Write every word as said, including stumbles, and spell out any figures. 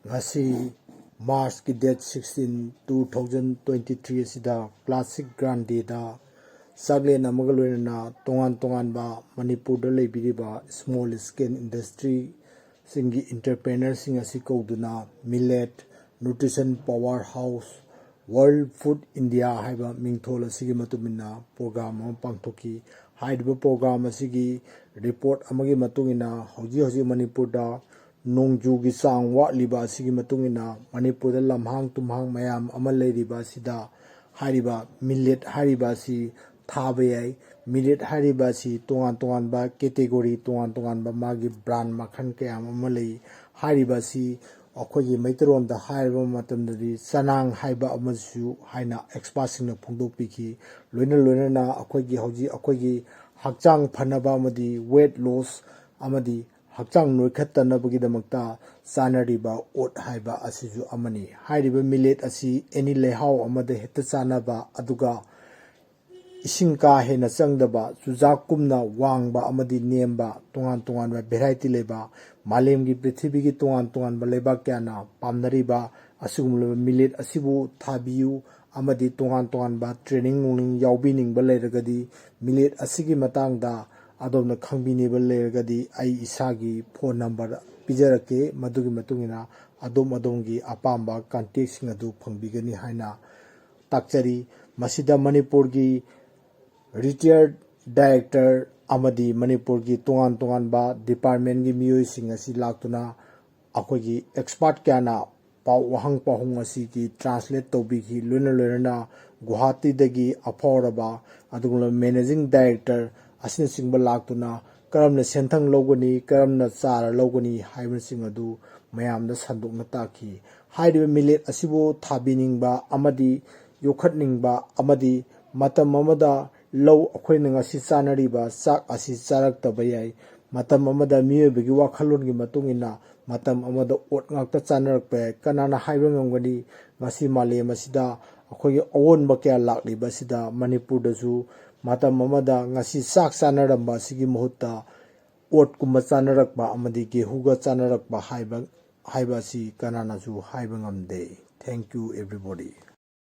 ꯉꯁꯤ March ꯀꯤ date sixteen, two thousand twenty three ꯑꯁꯤꯗ classic grand day ꯗ ꯆꯥꯛꯂꯦꯟ ꯑꯃꯒ ꯂꯣꯏꯅꯅ ꯇꯣꯉꯥꯟ ꯇꯣꯉꯥꯟꯕ ꯃꯅꯤꯄꯨꯔꯗ ꯂꯩꯕꯤꯔꯤꯕ small scale industry ꯁꯤꯡꯒꯤ entrepreneur ꯁꯤꯡ ꯑꯁꯤ ꯀꯧꯗꯨꯅ Millet Nutrition Power House World Food India ꯍꯥꯏꯕ ꯃꯤꯡꯊꯣꯜ ꯑꯁꯤꯒꯤ ꯃꯇꯨꯡ ꯏꯟꯅ program ꯑꯃ ꯄꯥꯡꯊꯣꯛꯈꯤ꯫ ꯍꯥꯏꯔꯤꯕ program ꯑꯁꯤꯒꯤ report ꯑꯃꯒꯤ ꯃꯇꯨꯡ ꯏꯟꯅ ꯍꯧꯖꯤꯛ ꯍꯧꯖꯤꯛ ꯃꯅꯤꯄꯨꯔꯗ ꯅꯣꯡꯖꯨꯒꯤ ꯆꯥꯡ ꯋꯥꯠꯂꯤꯕ ꯑꯁꯤꯒꯤ ꯃꯇꯨꯡ ꯏꯟꯅ ꯃꯅꯤꯄꯨꯔꯗ ꯂꯝꯍꯥꯡ ꯇꯨꯝꯍꯥꯡ ꯃꯌꯥꯝ ꯑꯃ ꯂꯩꯔꯤꯕ ꯑꯁꯤꯗ ꯍꯥꯏꯔꯤꯕ millet ꯍꯥꯏꯔꯤꯕ ꯑꯁꯤ ꯊꯥꯕ ꯌꯥꯏ꯫ Millet ꯍꯥꯏꯔꯤꯕ ꯑꯁꯤ ꯇꯣꯉꯥꯟ ꯇꯣꯉꯥꯟꯕ category, ꯇꯣꯉꯥꯟ ꯇꯣꯉꯥꯟꯕ ꯃꯥꯒꯤ brand ꯃꯈꯜ ꯀꯌꯥ ꯑꯃ ꯂꯩ꯫ ꯍꯥꯏꯔꯤꯕ ꯑꯁꯤ ꯑꯩꯈꯣꯏꯒꯤ ꯃꯩꯇꯩꯔꯣꯟꯗ ꯍꯥꯏꯔꯕ ꯃꯇꯝꯗꯗꯤ ꯆꯅꯥꯡ ꯍꯥꯏꯕ ꯑꯃꯁꯨ ꯍꯥꯏꯅ expert ꯁꯤꯡꯅ ꯐꯣꯡꯗꯣꯛꯄꯤꯈꯤ꯫ ꯂꯣꯏꯅ ꯂꯣꯏꯅꯅ ꯑꯩꯈꯣꯏꯒꯤ ꯍꯧꯖꯤꯛ ꯑꯩꯈꯣꯏꯒꯤ ꯍꯛꯆꯥꯡ ꯐꯅꯕ ꯑꯃꯗꯤ weight loss ꯑꯃꯗꯤ ꯍꯛꯆꯥꯡ ꯅꯣꯏꯈꯠꯇꯅꯕꯒꯤꯗꯃꯛꯇ ꯆꯥꯅꯔꯤꯕ oat ꯍꯥꯏꯕ ꯑꯁꯤꯁꯨ ꯑꯃꯅꯤ꯫ ꯍꯥꯏꯔꯤꯕ millet ꯑꯁꯤ any ꯂꯩꯍꯥꯎ ꯑꯃꯗ ꯍꯦꯛꯇ ꯆꯥꯅꯕ, ꯑꯗꯨꯒ ꯏꯁꯤꯡ ꯀꯥ ꯍꯦꯟꯅ ꯆꯪꯗꯕ, ꯆꯨꯖꯥꯛꯀꯨꯝꯅ ꯋꯥꯡꯕ ꯑꯃꯗꯤ ꯅꯦꯝꯕ, ꯇꯣꯉꯥꯟ ꯇꯣꯉꯥꯟꯕ variety ꯂꯩꯕ, ꯃꯥꯂꯦꯝꯒꯤ ꯄ꯭ꯔꯤꯊꯤꯕꯤꯒꯤ ꯇꯣꯉꯥꯟ ꯇꯣꯉꯥꯟꯕ ꯂꯩꯕꯥꯛ ꯀꯌꯥꯅ ꯄꯥꯝꯅꯔꯤꯕ ꯑꯁꯤꯒꯨꯝꯂꯕ millet ꯑꯁꯤꯕꯨ ꯊꯥꯕꯤꯌꯨ ꯑꯃꯗꯤ ꯇꯣꯉꯥꯟ ꯇꯣꯉꯥꯟꯕ training ꯅꯨꯡꯅꯤꯡ ꯌꯥꯎꯕꯤꯅꯤꯡꯕ ꯂꯩꯔꯒꯗꯤ millet ꯑꯁꯤꯒꯤ ꯃꯇꯥꯡꯗ ꯑꯗꯣꯝꯅ ꯈꯪꯕꯤꯅꯤꯡꯕ ꯂꯩꯔꯒꯗꯤ ꯑꯩ ꯏꯁꯥꯒꯤ phone number ꯄꯤꯖꯔꯛꯀꯦ꯫ ꯃꯗꯨꯒꯤ ꯃꯇꯨꯡ ꯏꯟꯅ ꯑꯗꯣꯝ ꯑꯗꯣꯝꯒꯤ ꯑꯄꯥꯝꯕ contact ꯁꯤꯡ ꯑꯗꯨ ꯐꯪꯕꯤꯒꯅꯤ ꯍꯥꯏꯅ ꯇꯥꯛꯆꯔꯤ꯫ ꯃꯁꯤꯗ ꯃꯅꯤꯄꯨꯔꯒꯤ retired director ꯑꯃꯗꯤ ꯃꯅꯤꯄꯨꯔꯒꯤ ꯇꯣꯉꯥꯟ ꯇꯣꯉꯥꯟꯕ department ꯀꯤ ꯃꯤꯑꯣꯏꯁꯤꯡ ꯑꯁꯤ ꯂꯥꯛꯇꯨꯅ ꯑꯩꯈꯣꯏꯒꯤ expert ꯀꯌꯥꯅ ꯄꯥꯎ ꯋꯥꯍꯪ ꯄꯥꯎꯍꯪ ꯑꯁꯤꯒꯤ translate ꯇꯧꯕꯤꯈꯤ꯫ ꯂꯣꯏꯅ ꯂꯣꯏꯅꯅ ꯒꯨꯋꯥꯍꯥꯇꯤꯗꯒꯤ ꯑꯐꯥꯎꯔꯕ ꯑꯗꯨꯒꯨꯝꯂꯕ managing director ꯑꯁꯤꯅꯆꯤꯡꯕ ꯂꯥꯛꯇꯨꯅ ꯀꯔꯝꯅ ꯁꯦꯟꯊꯪ ꯂꯧꯒꯅꯤ, ꯀꯔꯝꯅ ꯆꯥꯔ ꯂꯧꯒꯅꯤ ꯍꯥꯏꯕꯅꯆꯤꯡ ꯑꯗꯨ ꯃꯌꯥꯝꯗ ꯁꯟꯗꯣꯛꯅ ꯇꯥꯛꯈꯤ꯫ ꯍꯥꯏꯔꯤꯕ millet ꯑꯁꯤꯕꯨ ꯊꯥꯕꯤꯅꯤꯡꯕ ꯑꯃꯗꯤ ꯌꯣꯛꯈꯠꯅꯤꯡꯕ ꯑꯃꯗꯤ ꯃꯇꯝ ꯑꯃꯗ ꯂꯧ ꯑꯩꯈꯣꯏꯅ ꯉꯁꯤ ꯆꯥꯅꯔꯤꯕ ꯆꯥꯛ ꯑꯁꯤ ꯆꯥꯔꯛꯇꯕ ꯌꯥꯏ꯫ ꯃꯇꯝ ꯑꯃꯗ ꯃꯤꯑꯣꯏꯕꯒꯤ ꯋꯥꯈꯜꯂꯣꯟꯒꯤ ꯃꯇꯨꯡ ꯏꯟꯅ ꯃꯇꯝ ꯑꯃꯗ oat ꯉꯥꯛꯇ ꯆꯥꯅꯔꯛꯄ ꯌꯥꯏ꯫ ꯀꯅꯥꯅ ꯍꯥꯏꯕ ꯉꯝꯒꯅꯤ ꯉꯁꯤ ꯃꯥꯂꯦꯝ ꯑꯁꯤꯗ ꯑꯩꯈꯣꯏꯒꯤ ꯑꯑꯣꯟꯕ ꯀꯌꯥ ꯂꯥꯛꯂꯤꯕ ꯑꯁꯤꯗ ꯃꯅꯤꯄꯨꯔꯗꯁꯨ ꯃꯇꯝ ꯑꯃꯗ ꯉꯁꯤ ꯆꯥꯛ ꯆꯥꯅꯔꯝꯕ ꯑꯁꯤꯒꯤ ꯃꯍꯨꯠꯇ oat ꯀꯨꯝꯕ ꯆꯥꯅꯔꯛꯄ ꯑꯃꯗꯤ ꯒꯦꯍꯨꯒ ꯆꯥꯅꯔꯛꯄ ꯍꯥꯏꯕ ꯍꯥꯏꯕ ꯑꯁꯤ ꯀꯅꯥꯅꯁꯨ ꯍꯥꯏꯕ ꯉꯝꯗꯦ꯫ Thank you everybody꯫